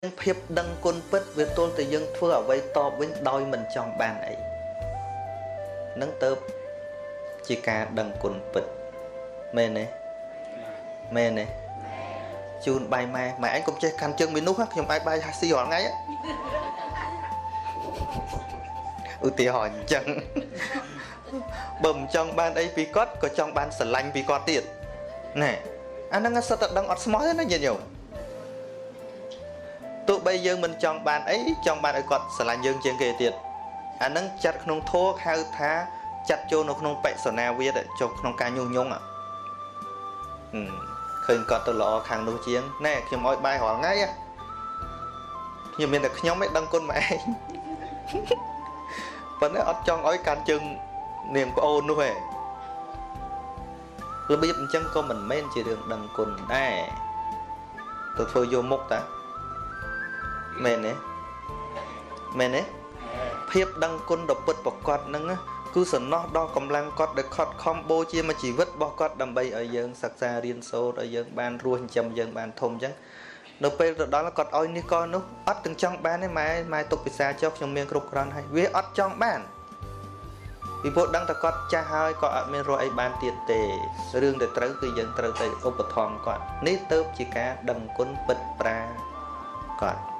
ភាពដឹងគុណពិតវាទល់តែយើងធ្វើអ្វីតបវិញដោយមិនចង់បានអីនឹងទៅជាការដឹងគុណពិតមែនទេមែនទេជូនបាយម៉ែម៉ែឯងកុំចេះកាន់ជើងមីនោះខ្ញុំឯងបាយស៊ីរាល់ថ្ងៃឧទាហរណ៍អញ្ចឹងបើមិនចង់បានអីពីគាត់ក៏ចង់បានស្រឡាញ់ពីគាត់ទៀតណែអាហ្នឹងសិតតែដឹងអត់ស្មោះទេណាញាតិញោមទោះបីយើងមិនចង់បានអីចង់បានឲ្យគាត់ស្រឡាញ់យើងជាងគេទៀតអាហ្នឹងចាត់ក្នុងធម៌ហៅថាចាត់ចូលនៅក្នុងបិសនាវាទចូលក្នុងការញុះញង់ឃើញគាត់ទៅល្អខាងនោះជាងណែខ្ញុំឲ្យបាយរាល់ថ្ងៃខ្ញុំមានតែខ្ញុំឯងដឹងគុណមកឯងប៉ុន្តែអត់ចង់ឲ្យកាន់ជើងនាងប្អូននោះឯងរបៀបអញ្ចឹងក៏មិនមែនជារឿងដឹងគុណដែរទៅធ្វើយកមុខតាមែនទេមែនទេភាពដឹងគុណដ៏ពិតប្រាកដហ្នឹងគឺសំណោះដល់កម្លាំងគាត់ដែលខត់ខំបូជាមួយជីវិតរបស់គាត់ដើម្បីឲ្យយើងសិក្សារៀនសូត្រឲ្យយើងបានរស់ចិញ្ចឹមយើងបានធំអញ្ចឹងនៅពេលទៅដល់គាត់ឲ្យនេះក៏នោះអត់ទាំងចង់បានទេម៉ែម៉ែទុកពិសាចុះខ្ញុំមានគ្រប់គ្រាន់ហើយវាអត់ចង់បានពីព្រោះដឹងតែគាត់ចាស់ហើយក៏អត់មានរស់អីបានទៀតទេរឿងដែលត្រូវគឺយើងត្រូវទៅឧបត្ថម្ភគាត់នេះទៅជាការដឹងគុណពិតប្រាកដ។